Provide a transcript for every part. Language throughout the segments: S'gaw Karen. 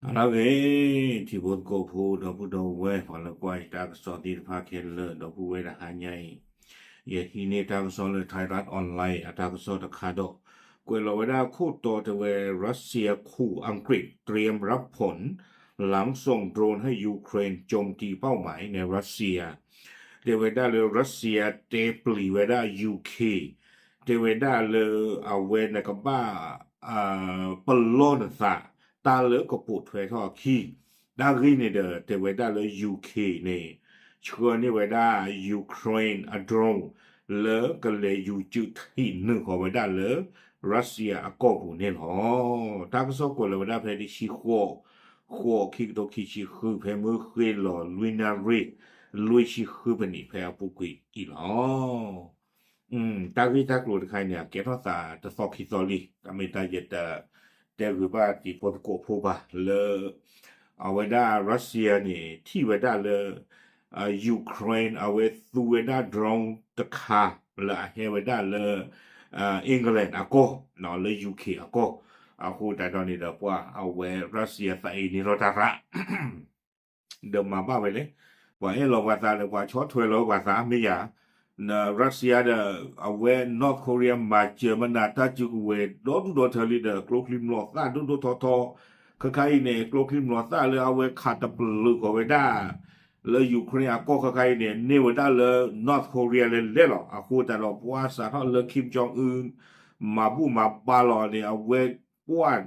အလၢဂ့ၤ ထံဖိသကိးဖိ ဒီပုၢ်ဒီဝဲၢ် ပှၤလၢကွၢ်ယတၢ်ကစီၣ်သ့ၣ်တဖၣ်ခဲလၢာ် ဒီပုၢ်ဝဲၢ်တဟါညါအံၤ, ယဟံးန့ၢ်တၢ်ကစီၣ်လၢ Thairath Online အတၢ်ကစီၣ်တခါဒီး ကွဲးလီၤဝဲဒၣ်ခိၣ်တီတဲဝဲ Russia ခူဢကြ့း เตรียมรับผล หลังส่งโดรนให้ยูเครนโจมตีเป้าหมายในรัสเซีย တဲဝဲဒၣ်လၢ Russia တဲပျံၤဝဲဒၣ် ယူခ့ၣ် တဲဝဲဒၣ်လၢ အဝဲနကဘၣ် ပလီၢ်နသး တၢ်လၢကပိာ်ထွဲထီၣ်အခံ, တၢ်ဂ့ၢ်န့ၣ်ဒီး တဲဝဲဒၣ်လၢ ယူခ့ၣ် န့ၣ် ဆှၢန့ၢ်ဝဲဒၣ် Ukraine အ drone လၢကလဲၤယူၤစုးထံးနုာ်ဃီၤဝဲဒၣ်လၢ Russia အကီၢ်ပူၤန့ၣ်လီၤ. တၢ်ကစီၣ်ကွဲးလီၤဝဲဒၣ်ဖဲတဆံဃိး ဃိး ခံကထိခံဆံဃု ဖဲမုၢ်ဃ့ၢ်လီၤလွံၢ်နၣ်ရံၣ် လွံၢ်ဆံဃုပနံးဖဲအပူၤကွံာ်အံၤလီၤ. တၢ်ဂ့ၢ်တၢ်ကျိၤတခါအံၤန့ၣ် အကဲထီၣ်သးတသီခံသီလံ, တၢ်မ့ၢ်တၢ်ယတ တဲဂ့ၤဘၣ်တံၤဖိသကိးဖိဘၣ်လၢ အဝဲဒၣ် Russia န့ၣ် ထံၣ်ဝဲဒၣ်လၢ Ukraine အဝဲသူဝဲဒၣ် drone တခါ လၢအဟဲဝဲဒၣ်လၢ England အကီၢ် လၢ ယူခ့ၣ် အကီၢ်, အဃိသတးဒီးန့ၣ်ဒီး ပှၤအဝဲ Russia သးအံၤန့ၣ်ထီၣ်တၢ်ရၣ် ဒီးမၤဘၣ်ဝဲလဲၣ်, ပှၤအဲၣ်လီၤပှၤသးဒီး ပှၤဆီၣ်ထွဲလီၤပှၤသးမ့ၢ်ယၤ, Russia ဒီး အဝဲ North Korea မၤစၢၤမနၤတၢ်စုကဝဲၤ ဒီဒူၣ်ဒီထၢလံဒီး ကျိချံမျိာ်သၣ်ဒိၣ်ဒိၣ်ထီထီ, ခဲခါအံၤန့ၣ် ကျိချံမျိာ်သၣ်လၢအဝဲခးတပလုာ်ဃီၤဝဲဒၣ် လၢ Ukraine အကီၢ်ခဲခါအံၤန့ၣ် န့ၢ်ဝဲဒၣ်လၢ North Korea လဲၤလဲၤလီၤ. အဃိသတးဒီး ပှၤစးထီၣ်လၢ Kim Jong Un မၤဘူၣ်မၤဘါလီၤန့ၣ် အဝဲကွၢ်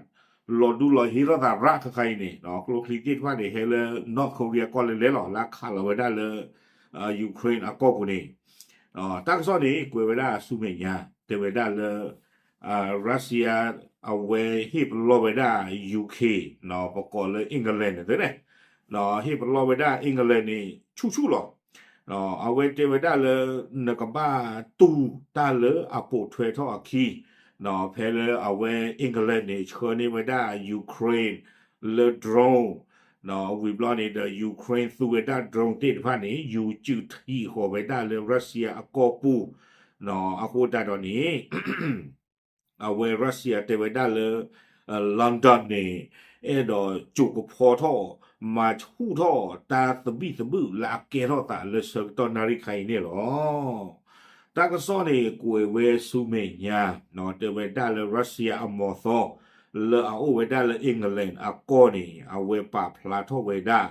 လီၤဒူလီၤဟ့ထီၣ်သးရၣ်ခဲခါအံၤန့ၣ် ကျိချံသ့ၣ်တဖၣ်န့ၣ် ဟဲလၢ North Korea ကီၢ်လဲၤလဲၤလီၤ လၢခးလီၤဝဲဒၣ်လၢ Ukraine အကီၢ်ပူၤန့ၣ် တၢ်ကစီၣ်န့ၣ် ကွဲးဝဲဒၣ်ဆူမဲာ်ညါ တဲဝဲဒၣ်လၢ Russia အဝဲဟ့ၣ်ပလီၢ်ဝဲဒၣ် ယူခ့ၣ် ပကိးလၢ England န့ၣ်သ့န့ၣ် ဟ့ၣ်ပလီၢ်ဝဲဒၣ် England န့ၣ် ဆူၣ်ဆူၣ်လီၤ. အဝဲတဲဝဲဒၣ်လၢ နကဘၣ်တူၢ်တၢ်လၢအပိာ်ထွဲထီၣ်အခံ ဖဲလၢအဝဲ England န့ၣ် ဆှၢန့ၢ်ဝဲဒၣ် Ukraine လၢ drone ဝံၤဘျီန့ၣ်ဒီး Ukraine သူဝဲဒၣ် drone သ့ၣ်တဖၣ်န့ၣ် ယူၤစုးထံးဃီၤဝဲဒၣ်လၢ Russia အကီၢ်ပူၤ အဃိသတးဒီးန့ၣ် အဝဲ Russia တဲဝဲဒၣ်လၢ London န့ၣ် အဲၣ်ဒိးစိာ်ကဖီထီၣ် မၤဆူၣ်ထီၣ်တၢ်သဘံၣ်သဘုၣ်လၢအကဲထီၣ်သးလၢဆၢကတီၢ်နၣ်ရံၣ်ခါအံၤန့ၣ်လီၤ. တၢ်ကစီၣ်န့ၣ် ကွဲးဝဲဆူမဲာ်ညါ တဲဝဲဒၣ်လၢ Russia အမီၤသီ လၢအအိၣ်ဝဲဒၣ်လၢ England အကီၢ်န့ၣ် အဝဲပာ်ဖျါထီၣ်ဝဲဒၣ်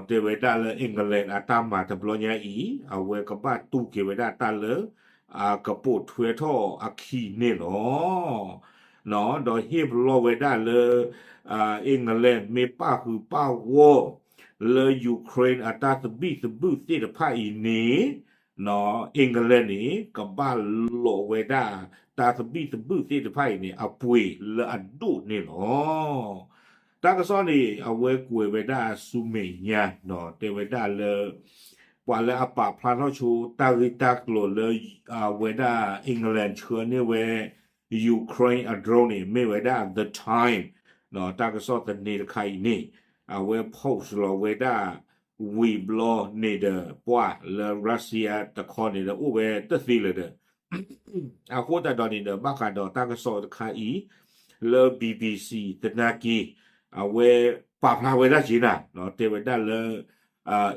တဲဝဲဒၣ်လၢ England အတၢ်မၤတဘျီညါအံၤ အဝဲကဘၣ်တူၢ်က့ၤဝဲဒၣ်တၢ်လၢ အကပိာ်ထွဲထီၣ်အခံန့ၣ်လီၤ. ဒီးဟ့ၣ်ပလီၢ်ဝဲဒၣ်လၢ England မ့ၢ်ပၣ်ဃုာ်ပၣ်ဂီၢ် လၢ Ukraine အတၢ်သဘံၣ်သဘုၣ်သ့ၣ်တဖၣ်အံၤန့ၣ် England န့ၣ် ကဘၣ်လိးဝဲဒၣ်တၢ်သဘံၣ်သဘုၣ်သ့ၣ်တဖၣ်အံၤန့ၣ် အပှ့ၤလၢအဒိၣ်န့ၣ်လီၤ. တၢ်ကစီၣ်န့ၣ် အဝဲကွဲးဝဲဒၣ်ဆူမဲာ်ညါ တဲဝဲဒၣ်လၢ ပှၤလၢအပာ်ဖျါထီၣ်ဆိတၢ်ဂ့ၢ်တၢ်ကျိၤလၢ အဝဲဒၣ် England ဆှၢန့ၢ်ဝဲ Ukraine အ drone န့ၣ် မ့ၢ်ဝဲဒၣ် The Time တၢ်ကစီၣ်သန့တခါအံၤန့ၣ် အဝဲ post လီၤဝဲဒၣ် ဝံၤဘျီန့ၣ်ဒီး ပှၤလၢ Russia တခီန့ၣ်ဒီး အိၣ်ဝဲတသ့လၢၤဒီး အဃိသတးဒီးန့ၣ်ဒီး ဘၣ်ဃးဒီးတၢ်ကစီၣ်တခါအံၤ လၢ BBC သနာ်က့ အဝဲပာ်ဖျါဝဲဒၣ်က့ၤနၤ တဲဝဲဒၣ်လၢ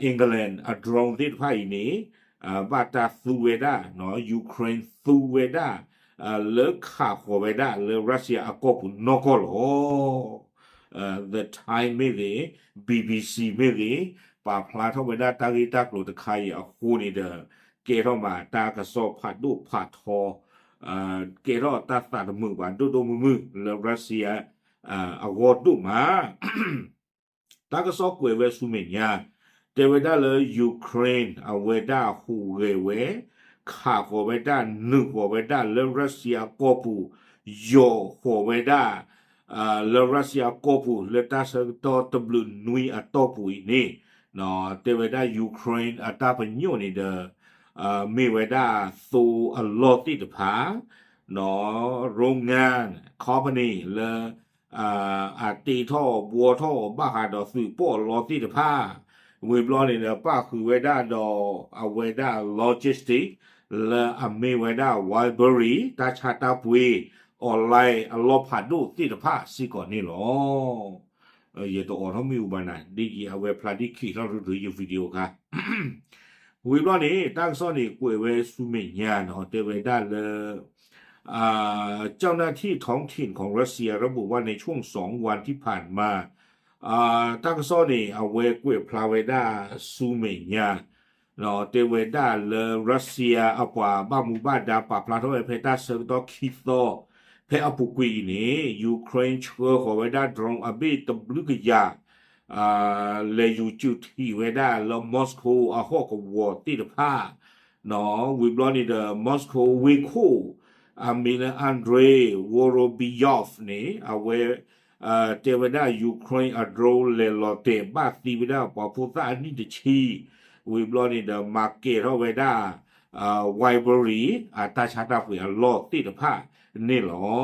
England အ drone သ့ၣ်တဖၣ်အံၤန့ၣ် ဘၣ်တၢ်သူဝဲဒၣ် Ukraine သူဝဲဒၣ် လၢခးဃီၤဝဲဒၣ်လၢ Russia အကီၢ်ပူၤနီၢ်ကီၢ်လီၤ. The Time မ့ၢ်ဂ့ၤ BBC မ့ၢ်ဂ့ၤ ပာ်ဖျါထီၣ်ဝဲဒၣ်တၢ်ဂ့ၢ်တၢ်ကျိၤတခါအံၤအဃိန့ၣ်ဒီး ကဲထီၣ်မးတၢ်ကစီၣ်ဖးဒိၣ်ဖးထီ ကဲထီၣ်တၢ်သးတမုာ်ဘၣ်ဒိၣ်ဒိၣ်မုၢ်မုၢ်လၢ Russia အဂီၢ်ဒိၣ်မး တၢ်ကစီၣ်ကွဲးဝဲဆူမဲာ်ညါ တဲဝဲဒၣ်လၢ Ukraine အဝဲဒၣ်ဟူးဂဲၤဝဲ ခးဃီၤဝဲဒၣ် နုာ်ဃီၤဝဲဒၣ်လၢ Russia ကီၢ်ပူၤ ယီၤဃီၤဝဲဒၣ် လၢ Russia ကီၢ်ပူၤ လၢတၢ်ဆၢကတီၢ်တဘျုးနွံအတီၢ်ပူၤအံၤန့ၣ် တဲဝဲဒၣ် Ukraine အတၢ်ပညိၣ်န့ၣ်ဒီး မ့ၢ်ဝဲဒၣ်သိအလီၢ်သ့ၣ်တဖၣ် โรงงาน company လၢ အတ့ထီၣ်ဘှီထီၣ်ဘၣ်ဃးဒီးသုးပီၣ်အလီၢ်သ့ၣ်တဖၣ် ဝံၤဘျီန့ၣ်ဒီး ပၣ်ဃုာ်ဝဲဒၣ်ဒီး အဝဲဒၣ် logistic လၢအမ့ၢ်ဝဲဒၣ် library တၢ်ဆါတၢ်ပှ့ၤ online အလီၢ်ဖးဒိၣ်သ့ၣ်တဖၣ်စ့ၢ်ကီးန့ၣ်လီၤ. ယတအိးထီၣ်မ့ၣ်အူဘၣ်နၤ ဒ်ယအဝဲဖျါဒ်ခံးထီၣ်ရူဒုးယ video ခါ ဝံၤဘျီန့ၣ် တၢ်ကစီၣ်န့ၣ် ကွဲးဝဲဆူမဲာ်ညါနီၤ တဲဝဲဒၣ်လၢ เจ้าหน้าที่ท้องถิ่นของรัสเซียระบุว่าในช่วงสองวันที่ผ่านมา တၢ်ကစီၣ်န့ၣ် အဝဲကွဲးဖျါဝဲဒၣ်ဆူမဲာ်ညါ တဲဝဲဒၣ်လၢ Russia အပှၤဘၣ်မူဘၣ်ဒါပာ်ဖျါထီၣ်ဝဲဖဲတၢ်ဆၢကတီၢ်ခံသီ ဖဲအပူၤကွံာ်အံၤန့ၣ် Ukraine ဆှၢဃီၤဝဲဒၣ် drone အဘ့ၣ်တဘျုးကယၤ လဲၤယူၤစုးထံးဝဲဒၣ်လၢ Moscow အဟီၣ်ကဝီၤသ့ၣ်တဖၣ် ဝံၤဘျီန့ၣ်ဒီး Moscow ဝ့ၢ်ခိၣ် အမံၤလၢ Andrei Vorobyov န့ၣ် အဝဲ တဲဝဲဒၣ် Ukraine အ drone လဲၤလီၤတဲာ်ဘၣ်သံဝဲဒၣ်ပှၤဖိသၣ်အနံၣ်တဆံ ဝံၤဘျီန့ၣ်ဒီး မၤကဲၤထီၣ်ဝဲဒၣ် Wyberg အတၢ်ဆါတၢ်ပှ့ၤအလီၢ်သ့ၣ်တဖၣ်န့ၣ်လီၤ.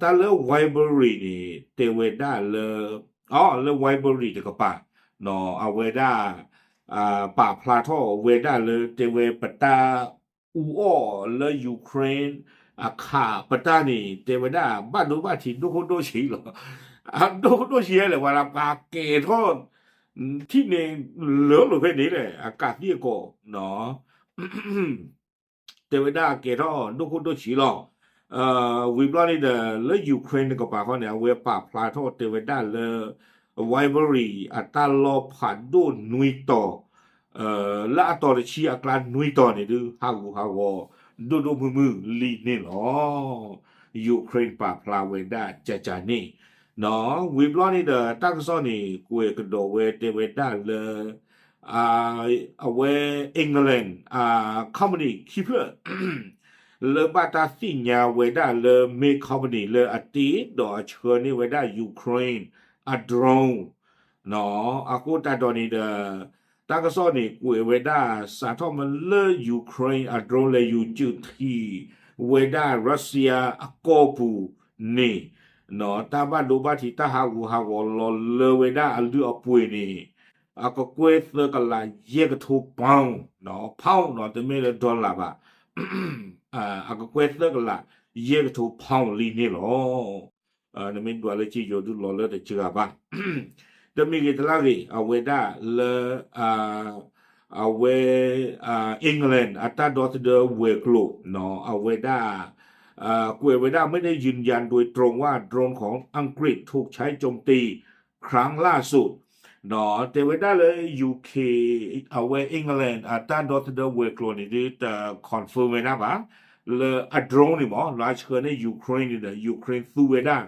တၢ်လၢ Wyberg န့ၣ် တဲဝဲဒၣ်လၢ အလၢ Wyberg တကပၤ အဝဲဒၣ် ပာ်ဖျါထီၣ်ဝဲဒၣ်လၢတဲဝဲပတၢ်အူအီၣ်လၢ Ukraine အခးပတၢ်န့ၣ် တဲဝဲဒၣ်ဘၣ်ဒိဘၣ်ထံးဒိၣ်ခိၣ်ဒိၣ်ဆံးလီၤ. အဒိၣ်ခိၣ်ဒိၣ်ဆံးလဲၣ် ပှၤလၢပှၤကဲၤထီၣ် ထံၣ်န့ၣ်လၢလိာ်ဖဲန့ၣ်လဲၣ် အကးသံအကီၢ် တဲဝဲဒၣ်ကဲၤထီၣ်ဒိၣ်ခိၣ်ဒိၣ်ဆံးလီၤ. ဝံၤဘျီန့ၣ်ဒီး လၢ Ukraine တကပၤဃီန့ၣ် အဝဲပာ်ဖျါထီၣ်တဲဝဲဒၣ်လၢ Wyberg အတၢ်လီၢ်ဖးဒိၣ်နွံတီၤ လၢအတီၤတဆံအကျါနွံတီၤန့ၣ်ဒုး ဟးဂူာ်ဟးဂီၤဒိၣ်ဒိၣ်မုၢ်မုၢ်လံန့ၣ်လီၤ. Ukraine ပာ်ဖျါဝဲဒၣ်ကကန့ၣ် ဝံၤဘျီန့ၣ်ဒီး တၢ်ကစီၣ်န့ၣ် ကွဲးကဒီးဝဲတဲဝဲဒၣ်လၢ အဝဲ England company ခံဖျၢၣ် လၢဘၣ်တၢ်သ့ၣ်ညါဝဲဒၣ်လၢ မ့ၢ် company လၢအတ့ဒီးအဆှၢန့ၢ်ဝဲဒၣ် Ukraine အ drone အဃိသတးဒီးန့ၣ်ဒီး တၢ်ကစီၣ်န့ၣ် ကွဲးဝဲဒၣ်စးထီၣ်မ့ၢ်လၢ Ukraine အ drone လဲၤယူၤစုးထံးဝဲဒၣ် Russia အကီၢ်ပူၤန့ၣ် တၢ်ဘၣ်ဒိဘၣ်ထံးတၢ်ဟးဂူာ်ဟးဂီၤလီၤလၢဝဲဒၣ်အလုၢ်အပှ့ၤန့ၣ် အကကွဲၢ်သၢကလးယဲၢ်ကထိ pound, pound နီၤ တမ့ၢ်လၢ dollar ဘၣ်, အကကွဲၢ်သၢကလးယဲၢ်ကထိ pound လံန့ၣ်လီၤ. နမ့ၢ်ဒွးလၢက့ယိၤဒုးလီၤလၢတစှၤဘၣ်. တမံၤဂ့ၤတလါဂ့ၤ အဝဲဒၣ်လၢ အဝဲ England အတၢ်ဒီသဒၢဝဲၤကျိၤနီၤ အဝဲဒၣ် ကွဲးဝဲဒၣ် ไม่ได้ยืนยันโดยตรงว่าโดรนของอังกฤษถูกใช้โจมตีครั้งล่าสุด တဲဝဲဒၣ်လၢ UK အဝဲ England အတၢ်ဒီသဒၢဝဲၤကျိၤန့ၣ်ဒုး တ confirm ဝဲဒၣ်ဘၣ် လၢအ drone န့ၣ်မ့ၢ် လၢအဆှၢန့ၢ် Ukraine န့ၣ်ဒီး Ukraine သူဝဲဒၣ်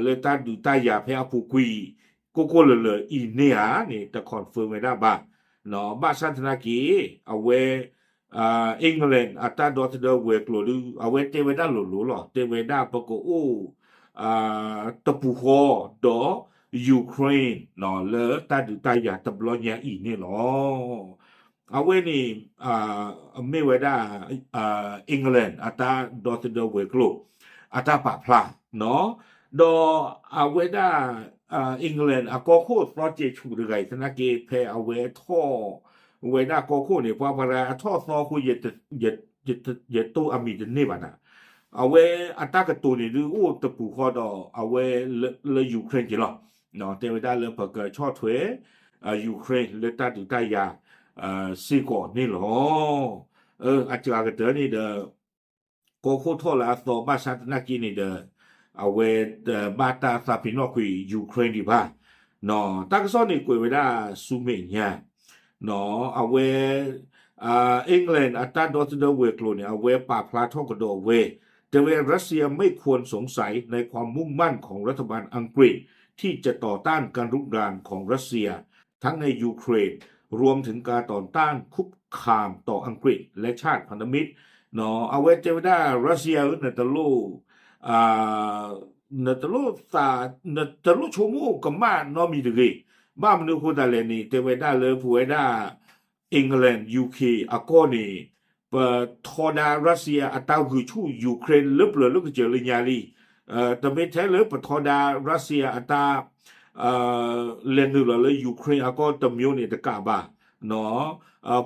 လၢတၢ်ဒုးတၢ်ယၤဖဲအပူၤကွံာ် ကိၢ်ကိၢ်လၢၤလၢၤအံၤန့ၣ်ဧါန့ၣ် တ confirm ဝဲဒၣ်ဘၣ်. ဘၣ်ဆၣ်သနာ်က့ အဝဲ England အတၢ်ဒီသဒၢဝဲၤကျိၤဒုး အဝဲတဲဝဲဒၣ်လိၤလိၤလီၤ. တဲဝဲဒၣ်ပကအိၣ် တပူၤဃီဒီး Ukraine လၢတၢ်ဒုးတၢ်ယၤတဘျီညါအံၤန့ၣ်လီၤ. အဝဲန့ၣ် မ့ၢ်ဝဲဒၣ် England အတၢ်ဒီသဒၢဝဲၤကျိၤ အတၢ်ပာ်ဖျါ ဒီးအဝဲဒၣ် England အကီၢ်ခိၣ်သီစဲးဆူၣ်တဂၤအံၤသနာ်က့ ဖဲအဝဲထီၣ်ဝဲဒၣ်ကီၢ်ခိၣ်န့ၣ် ပှၤပှၤတဂၤအထီၣ်သီအဃိ ယတိၢ်အမံၤတန့ၢ်ဘၣ်နၤ. အဝဲအတၢ်ကတိၤန့ၣ်ဒုးအိၣ်တပူၤဃီဒီး အဝဲလၢ Ukraine က့ၤလီၤ. တဲဝဲဒၣ်လၢပကဆီၣ်ထွဲ Ukraine လၢတၢ်ဒုးတၢ်ယၤစ့ၢ်ကီးန့ၣ်လီၤ. အစှၤကတၢၢ်န့ၣ်ဒီး ကီၢ်ခိၣ်ထီၣ်လၢအသီဘၣ်ဆၣ်သနာ်က့န့ၣ်ဒီး အဝဲတဘၣ်တၢ်သးပ့ၤနီၣ်ကွံာ် Ukraine ဒံးဘၣ်. တၢ်ကစီၣ်န့ၣ်ကွဲးဝဲဒၣ်ဆူမဲာ်ညါ အဝဲ England အတၢ်ဒီသဒၢဝဲၤကျိၤန့ၣ် အဝဲပာ်ဖျါထီၣ်ကဒီးဝဲ တဲဝဲ Russia ไม่ควรสงสัยในความมุ่งมั่นของรัฐบาลอังกฤษที่จะต่อต้านการรุกรานของรัสเซียทั้งในยูเครน รวมถึงการต่อต้านคุกคามต่ออังกฤษและชาติพันธมิตร အဝဲတဲဝဲဒၣ် Russia ဧၢ နတလိၣ် နတလိၣ်သး နတလိၣ်ဆိကမိၣ်ကမၣ်နီတမံၤတဂ့ၤ. ဘၣ်မနုၤအဃိသတးလဲၣ်န့ၣ် တဲဝဲဒၣ်လၢပဝဲဒၣ် England UK အကီၢ်န့ၣ် ပထီဒါ Russia အတၢ်ဂုာ်ဆူၣ် Ukraine လၢပျၢၤလၢကစၢၤလၢညါလံ. တမ့ၢ်ထဲလၢပထီဒါ Russia အတၢ် လဲၤနုာ်လီၤလၢ Ukraine အကီၢ်တမျိုးန့ၣ်တကးဘၣ်.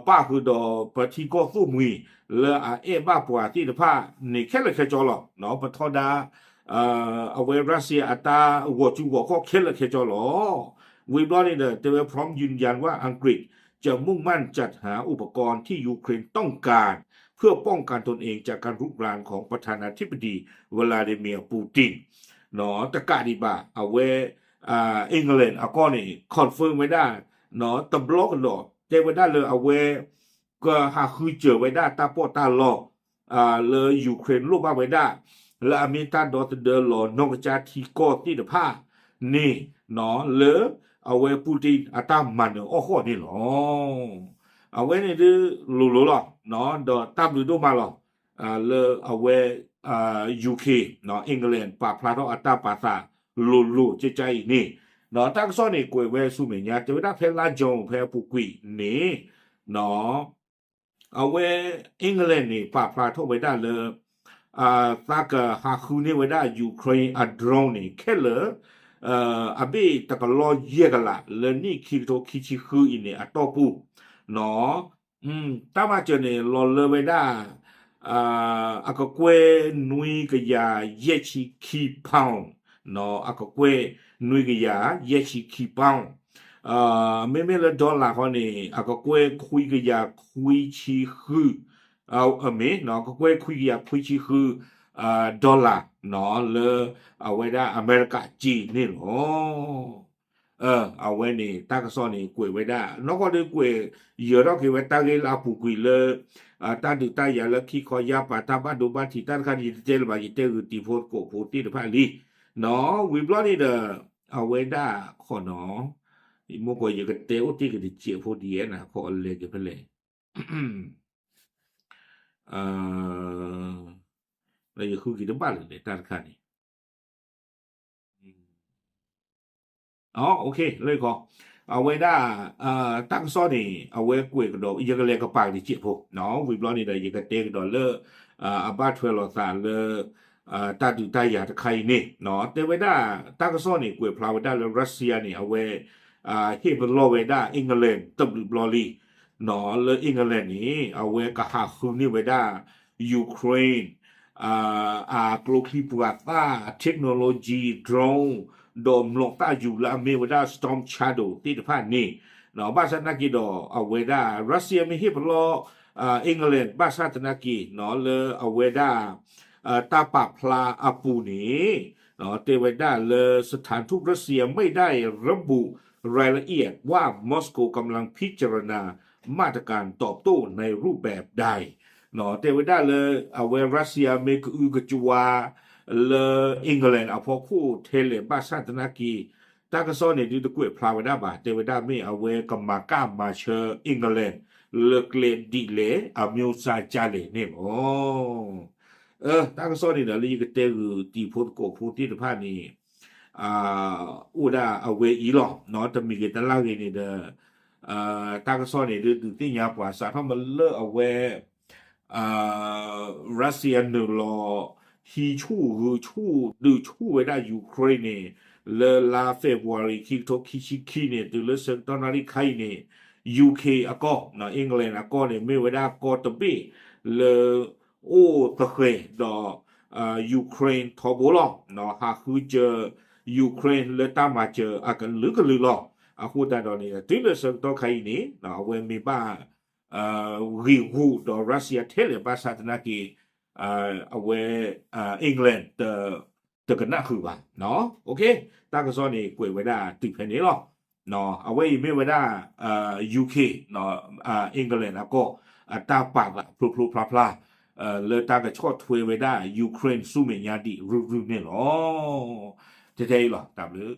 ပၣ်ဃုာ်ဒီးပထံကီၢ်သိၣ်မှံၤ လၢအအဲၣ်ဘၣ်ပှၤသ့ၣ်တဖၣ်န့ၣ်ခဲလၢာ်ခဲဆ့လီၤ. ပထီဒါ အဝဲ Russia အတၢ်ဂီၤကူဂီၤခီၣ်ခဲလၢာ်ခဲဆ့လီၤ. ဝံၤဘျီန့ၣ်ဒီး တဲဝဲ พร้อมยืนยันว่าอังกฤษจะมุ่งมั่นจัดหาอุปกรณ์ที่ยูเครนต้องการเพื่อป้องกันตนเองจากการรุกรานของประธานาธิบดีวลาดิเมียร์ปูติน တကးဒံးဘၣ် အဝဲ England အကီၢ်န့ၣ် confirm ဝဲဒၣ် တဘျီကဒီး တဲဝဲဒၣ်လၢအဝဲ ကဟးဃုစၢၤဝဲဒၣ်တၢ်ပီးတၢ်လီ လၢ Ukraine လိၣ်ဘၣ်ဝဲဒၣ် လၢအမ့ၢ်တၢ်ဒီသဒၢလီၤနီၢ်ကစၢ်ထံကီၢ်သ့ၣ်တဖၣ်န့ၣ် လၢအဝဲ Putin အတၢ်မၤနၢၤအီၣ်ဃီၣ်န့ၣ်လီၤ. အဝဲန့ၣ်ဒ်လိၤလိၤလီၤ ဒီးတၢ်ဘျုးဒိၣ်မးလီၤ လၢအဝဲ UK England ပာ်ဖျါထီၣ်အတၢ်ပာ်သးလိၤလိၤကကါအံၤန့ၣ် ဒီးတၢ်ကစီၣ်န့ၣ် ကွဲးဝဲဆူမဲာ်ညါ တဲဝဲဒၣ်ဖဲလါ June ဖဲအပူၤကွံာ်န့ၣ် အဝဲ England န့ၣ် ပာ်ဖျါထီၣ်ဝဲဒၣ်လၢ သးကဟးဃုန့ၢ်ဝဲဒၣ် Ukraine အ drone န့ၣ် ခဲလၢာ် အဘ့ၣ်တကလီၢ်ယဲၢ်ကလး လၢနံၣ်ခံကထိခံဆံဃုအံၤန့ၣ် အတီၢ်ပူၤ တၢ်မၤစၢၤန့ၣ် လီၤလၢဝဲဒၣ် အကကွဲၢ်နွံကယၤယဲၢ်ဆံခံ pound အကကွဲၢ်နွံကယၤယဲၢ်ဆံခံ pound မ့မ့ၢ်လၢ dollar ဃီန့ၣ် အကကွဲၢ်ခွံကယၤခွံဆံဃု မ့ၢ် ကကွဲၢ်ခွံကယၤခွံဆံဃု dollar လၢအဝဲဒၣ်အမဲရကၤစ့န့ၣ်လီၤ. အဝဲန့ၣ် တၢ်ကစီၣ်န့ၣ် ကွဲးဝဲဒၣ် နီၢ်ကီၢ်ဒုးကွဲး ယၢၤထီၣ်က့ၤဝဲတၢ်ဂ့ၢ်လၢအပူၤကွံာ်လၢ တၢ်ဒုးတၢ်ယၤလၢခံခီယါပၤ တၢ်ဘၣ်ဒိဘၣ်ထံး တၢ်တခါန့ၣ် ယတတဲလၢၤဘၣ် ယတဲဂုာ်တံၤဖိသကိးဖိသ့ၣ်တဖၣ်လံ နီၢ် ဝံၤဘျီန့ၣ်ဒီး အဝဲဒၣ်ခီနီၢ် မ့ၢ်ကီး ယကတဲအိၣ်တ့ၢ်က့ၤတစဲးဖိဒ်ယဲနၤ ခီအလဲၤက့ၤဖဲလဲၣ် လၢယဃုက့ၤတဘၣ်လၢၤန့ၣ် တၢ်တခါန့ၣ် လၢခီ အဝဲဒၣ် တၢ်ကစီၣ်န့ၣ် အဝဲကွဲးကဒီး ယကလဲၤကပာ်က့ၤတစဲးဖိ ဝံၤဘျီန့ၣ်ဒီး ယကတဲကဒီးလၢ အဘၣ်ထွဲလိာ်သးလၢ တၢ်ဒုးတၢ်ယၤတခါအံၤန့ၣ် တဲဝဲဒၣ် တၢ်ကစီၣ်န့ၣ် ကွဲးဖျါဝဲဒၣ်လၢ Russia န့ၣ် အဝဲ ဟ့ၣ်ပလီၢ်ဝဲဒၣ် England တဘျုးဘျီလံ လၢ England န့ၣ် အဝဲကဟးဃုန့ၢ်ဝဲဒၣ် Ukraine အကျိချံပှၤသၣ် technology drone ဒီးမျိာ်သၣ်ယူၤလၢအမ့ၢ်ဝဲဒၣ် Storm Shadow သ့ၣ်တဖၣ်န့ၣ် ဘၣ်ဆၣ်သနာ်က့ဒီး အဝဲဒၣ် Russia မ့ၢ်ဟ့ၣ်ပလီၢ် England ဘၣ်ဆၣ်သနာ်က့ လၢအဝဲဒၣ် တၢ်ပာ်ဖျါအပူၤန့ၣ် တဲဝဲဒၣ်လၢ สถานทูตรัสเซียไม่ได้ระบุรายละเอียดว่ามอสโกกำลังพิจารณามาตรการตอบโต้ในรูปแบบใด တဲဝဲဒၣ်လၢ အဝဲ Russia မ့ၢ်ကအုကကွါ လၢ England အဖီခိၣ်ထဲလဲၣ်ဘၣ်ဆၣ်သနာ်က့ တၢ်ကစီၣ်န့ၣ်ဒုးတကွဲးဖျါဝဲဒၣ်ဘၣ် တဲဝဲဒၣ်မ့ၢ်အဝဲကမၤကၣ်မၤဆၢ England လၢကျဲဒ်လဲၣ် အမျိုးအစားကလဲၣ်န့ၣ်လီၤ. တၢ်ကစီၣ်န့ၣ်ဒီးလၢယကတဲဂုာ်တံၤဖိသကိးဖိသ့ၣ်တဖၣ်န့ၣ် အိၣ်ဒၣ်အဝဲအံၤလီၤ. တမံၤဂ့ၤတလၢ်ဂ့ၤန့ၣ်ဒီး တၢ်ကစီၣ်န့ၣ်ဒုးဒုးသ့ၣ်ညါပှၤစးထီၣ်မ့ၢ်လၢအဝဲ Russia နုာ်လီၤ ဟံးဆူၣ်ဂုာ်ဆူၣ်ဒုးဆူၣ်ဝဲဒၣ် Ukraine န့ၣ် လၢလါ February ခံကထိခံဆံခံန့ၣ် တုၤလၢဆၢကတီၢ်နၣ်ရံၣ်ခါအံၤန့ၣ် UK အကီၢ် England အကီၢ်န့ၣ် မ့ၢ်ဝဲဒၣ်ကီၢ်တဘ့ၣ်လၢ အိၣ်သဃဲၤဒီး Ukraine ထီဘိလီၤ. ဟးဃုစၢၤ Ukraine လၢတၢ်မၤစၢၤအကလုာ်ကလုာ်လီၤ. အဃိသတးဒီးန့ၣ် တုၤလၢဆၢကတီၢ်ခါအံၤန့ၣ် အဝဲမ့ၢ်ဘၣ် ဂံၢ်ဂူာ်ဒီး Russia ထဲလဲၣ်ဘၣ်ဆၣ်သနာ်က့ အဝဲ England တကနၣ်ဃုာ်ဘၣ်. တၢ်ကစီၣ်န့ၣ် ကွဲးဝဲဒၣ်တုၤဖဲန့ၣ်လီၤ. အဝဲအံၤမ့ၢ်ဝဲဒၣ် UK England အကီၢ် အတၢ်ပာ်သးဖျိဖျိဖျါဖျါ လၢတၢ်ကဆီၣ်ထွဲဝဲဒၣ် Ukraine ဆူမဲာ်ညါဒံးရုၢ်ရုၢ်န့ၣ်လီၤ. ထဲထဲအံၤလီၤ တၢ်ဘျုး